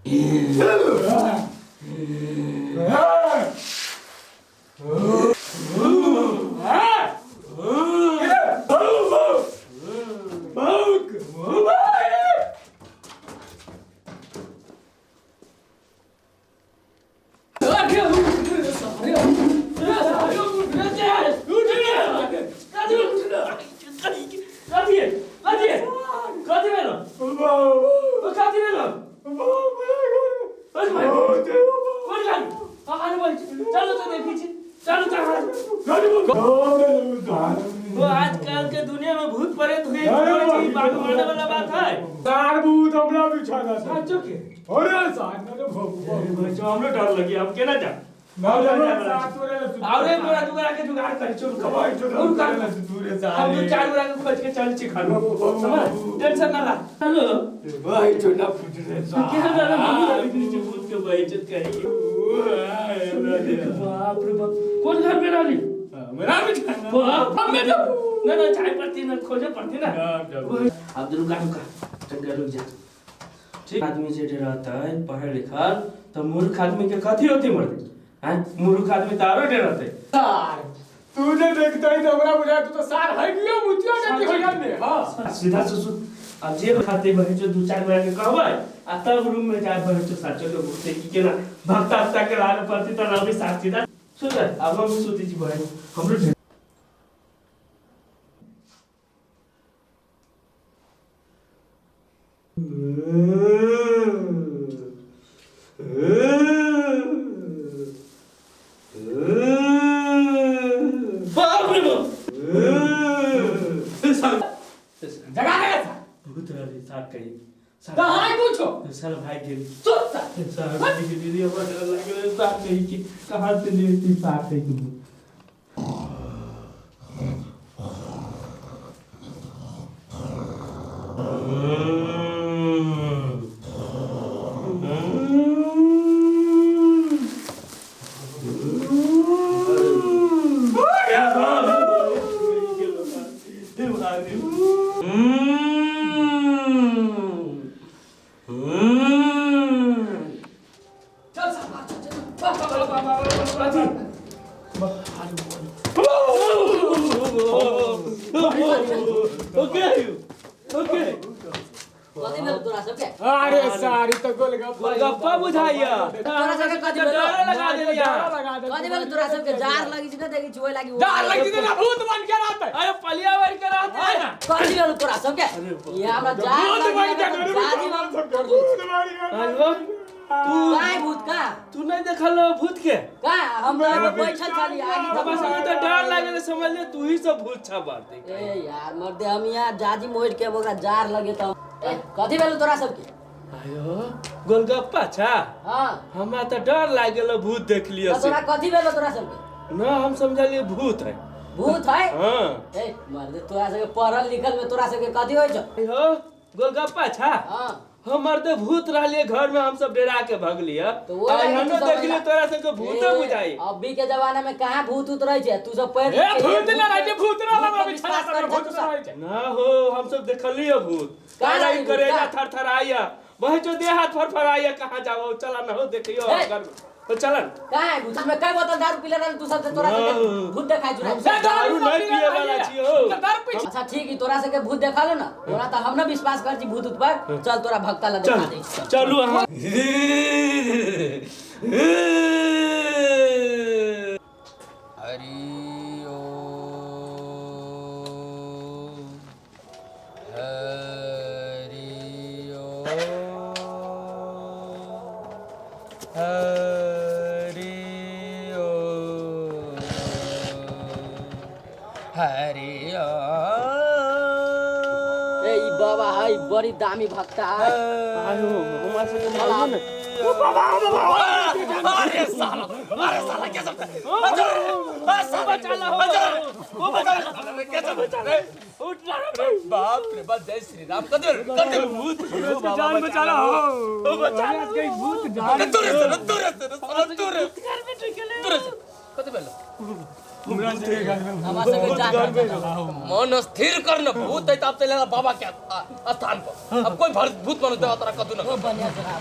वो आजकल के दुनिया में भूत प्रेत हुए बात मारने वाला बात है। सार भूत हमरा बिछाना साचो के। अरे सार ना तो भूत हमरो डर लगी हम केना जा ना अरे मोरा दुगारा के जुगाड़ कर चल कबाई चल कर दूरे जा हम दो चार गोरा के खोज के चल छी खानो समझ टेंशन ना ला। हेलो भाई जो ना फुट रे सा के ना भूत के बेइज्जत करी। बाप रे बाप कौन घर में डाली मेरा बिछाना हम में ना ना चाय पत्ती ना खोजे पड़ती ना। अब रुका रुका टंका रुक जा। ठीक आदमी जे रहता है पढ़ल लिखल तो मूर्ख आदमी के कथी होती मर्द हैं मूर्ख आदमी तारो डरते। सार तूने देखता ही तो हमरा बुझा तू तो सार है गियो मुतिया नहीं हो जाने। हां सीधा सुसु अब जे खाते बहे जो दो चार बार के कहबै आ तब रूम में जाय बहे जो साचो के भूते की केना भक्ता भक्ता के लाल पड़ती त रवि साथ सीधा सुन अब हम सुती जी बहे हमरो बाप रे बाप जगा दे भूत रही साथ कही कहां पूछो सर भाई गेल सुन सा सर दीदी हमरा डर लागल साथ कही कि कहां से लेती साथ कही कि अरे सारी तो गोलगप्पा बुझाइया तोरा सबके कथि डर लगा देलिया कथि भेल तोरा सबके जार लगी छै ना देखी छुए लागी जार लगी छै ना भूत बन के रहते। अरे पलिया बन के रहते है ना कथि भेल तोरा सबके ये हमरा जार भूत बन के तू काय भूत का तू नहीं देखल भूत के का हम तो बैठल छली आगी बाबा संगे तो डर लागल समझ ले तू ही सब भूत छा बात ए यार मर्दे हम यहां जाजी मोड़ के ओकरा जार लगे त ए कथि भेल तोरा सबके आयो गोलगप्पा छा। हां हमरा त डर लागल भूत देख लियो से तोरा कथि भेल तोरा सबके ना हम समझलिए भूत है भूत है। हां ए मर्दे तोरा सबके पढ़ल लिखल में तोरा सबके कथि होय छौ आयो गोलगप्पा छा। हां हम मर्दे भूत रहलिए घर में हम सब डरा के भगलिए तो वो हमनो देखलिए तोरा सबके भूत बुझाई। अभी के जमाना में कहां भूत उत रहे छै तू सब पढ़ ए भूत ना रहे छै भूत ना लगा बिछाना सब भूत ना रहे छै ना हो हम सब देखलिए भूत काला करेजा थरथराया वही जो देह हाथ फरफराया कहां जाओ चला ना हो देखियो घर में तो चलन कहां भूत में कई बोतल दारू पीले रहल तू सब से तोरा सबके भूत देखाई जुरा दारू नहीं पिए वाला छी हो। अच्छा ठीक है तोरा सबके भूत देखा लो ना तोरा त हम ना विश्वास कर छी भूत उत पर चल तोरा भक्ता ला देखा दे चलू अहां। हरि ओम हरि ओम हरि ओम हरि ओम। ए ई बाबा है बड़ी दामी भक्ता है। आयो हमरा से मालूम है ओ बाबा बाबा अरे साला क्या सब अरे साला बचा लो ओ बचा लो कैसे बचा रे उठ ना बाप रे बाप जय श्री राम कदर कदर भूत उसके जान बचा लो ओ बचा लो कहीं भूत जान दूर से दूर से साला दूर घर में टिकले दूर से कते बेलो हमरा सब जान मन स्थिर कर न भूत है तब चले बाबा के स्थान पर अब कोई भूत बनो दे तोरा कतू न बढ़िया जगह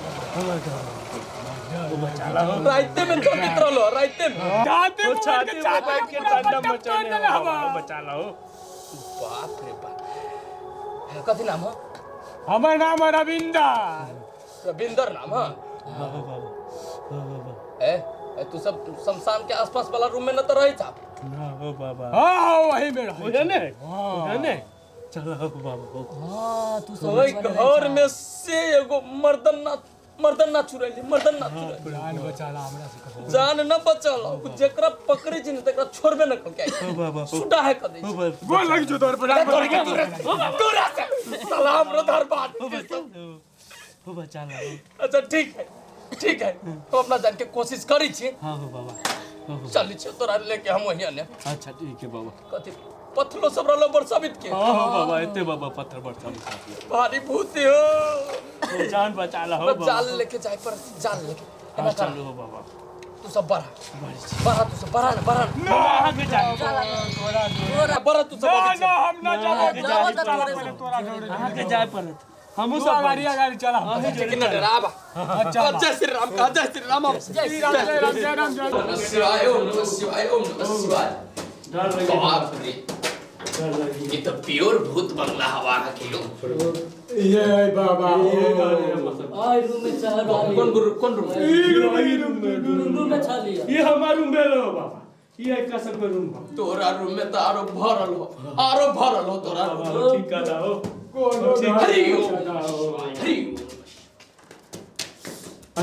राइते में तो मित्र लो राइते में जाते छाती में बैठ के ठंडा मचाने बचा लो। बाप रे बाप, कथी नाम हो? हमर नाम है रविंदर। रविंदर नाम है? ए तू सब शमशान के आसपास वाला रूम में न तो रही था ना हो बाबा। हां वही में रही है ने है ने चलो बाबा। हां तू सब घर में से एगो मर्दन ना चुरैली, मर्दन ना चुरैली। जान बचाला हमरा से कहो। जान न बचाला, जेकरा पकड़े छी न तकरा छोड़बे न कल के। सुडा है कदे। गोल लग जो तोर पर। तोरा से सलाम रो धरबाद। हो बचाला। अच्छा ठीक है, ठीक है। हम अपना जान के कोशिश करी छी। हां हो बाबा। चल छी तोरा लेके हम वही आने। अच्छा ठीक है बाबा। कथि पत्थरो सब रहलो बरसाबित के। हां हो बाबा, एते बाबा पत्थर बरसाबित। भारी भूत हो। जान बचा ला हो बाबा। जाल लेके जाए पर जाल लेके। एना कर चलो बाबा। तू सब बढ़ा। बढ़ा तू सब बढ़ा ना बढ़ा। ना आगे जा। तोरा बढ़ा तू सब। ना ना हम ना जाबो तोरा जोड़े। आगे जाए पड़त। हम सब गाड़ी गाड़ी चला। ठीक ना डराबा। अच्छा जय श्री राम का जय श्री राम। जय श्री राम जय राम जय राम। नमः शिवाय ओम नमः शिवाय ओम नमः शिवाय। डर लगे। बाप रे। ये तो प्योर भूत बंगला हवा है किलो। ये बाबा ये आई रूम में चल। कौन गुरु कौन रूम? ये रूम में रूम में चल लिया। ये हमार रूम में लो बाबा। ये का सब रूम बा। तोरा रूम में तो आरो भरल हो, आरो भरल हो तोरा। ठीक कर हो। कोन हरि ओम हरि ओम।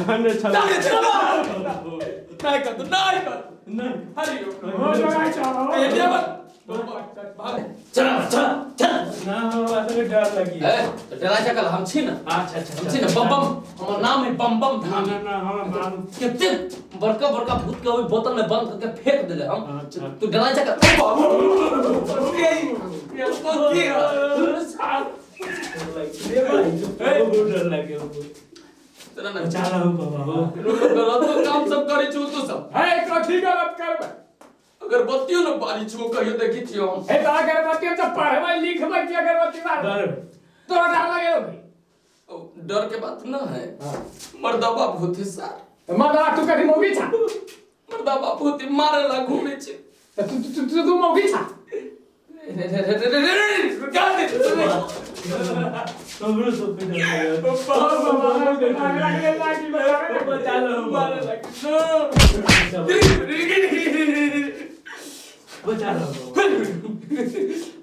हमने चल। नहीं कर नहीं कर नहीं हरि ओम हो जाए चलो। ए देवर चल चल चल ना बाबा तो डर लगी ए तो डरा जा कल हम छी ना। अच्छा अच्छा हम छी ना बम बम, हमर नाम है बम बम धाम। ना ना हम मान कितने बड़का बड़का भूत के ओई बोतल में बंद करके फेंक देले हम। तू डरा जा कल ये ये तो की साल ए डर लगे तोरा ना बचा लो बाबा। गलत काम सब करै छु तू सब। हे कथी गलत करबे? अगर बत्तियों न बारी छु कहियो देखी छियो हम। हे ता अगरबत्ती हम तो पढ़बै लिखबै की अगरबत्ती बार तोरा डर लगे भाई? डर के बात न है। मर्दबा भूत है सार। मर्दबा तू कथी मौगी छा? मर्दबा भूत मारे ला घूमे छे। तू तू तू तू मौगी छा? रे रे रे रे रे रुका दे। हमरो सब के डर लगे। बाबा लगे लागी बचा लो मारे लागी। बचा लो।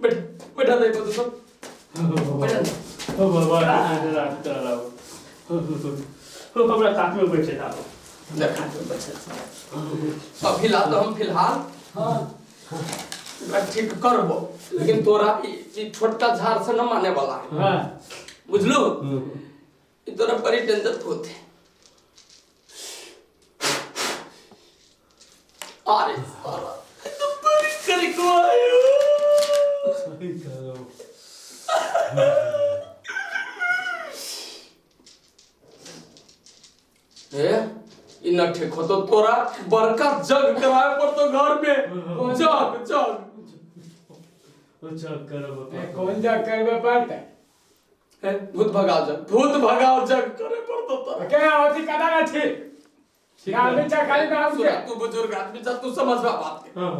बैठ बैठा दे तो सब बैठा दे। ओ बाबा रात रहा हो हमरा साथ में बैठे था। देखा बैठे अब फिलहाल तो हम फिलहाल हां ठीक करबो, लेकिन तोरा ई छोटका झाड़ से न माने वाला है। हां बुझलू? ई तोरा बड़ी डेंजर होते। अरे साला तो बड़ी करी को आयो। सही कहो। ए ई न ठीक हो तो तोरा बड़का जग कराए पड़तो घर में। जग जग जग करब। कौन जग करबे पड़ते? भूत भगाओ जग, भूत भगाओ जग करे पड़तो तोरा। के होती कदा ना ठीक आदमी चा खाली ना सुन, तू बुजुर्ग आदमी जा, तू समझबा बात के। हां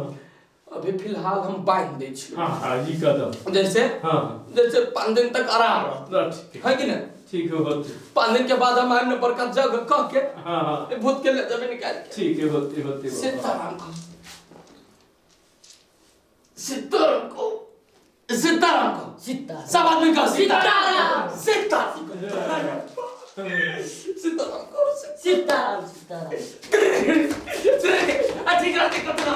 अभी फिलहाल हम बांध दे छी। हां हां जी कदम जैसे। हां जैसे 5 दिन तक आराम रह है कि ना? ठीक हो होते। 5 दिन के बाद हम आएम न बड़का जग कह के। हां हां भूत के ले जाबे निकाल के। ठीक है होते होते। सीताराम को सीताराम को सीताराम को सीता सब आदमी का सीताराम सीताराम सीताराम को सीताराम सीताराम। ठीक रहते कतना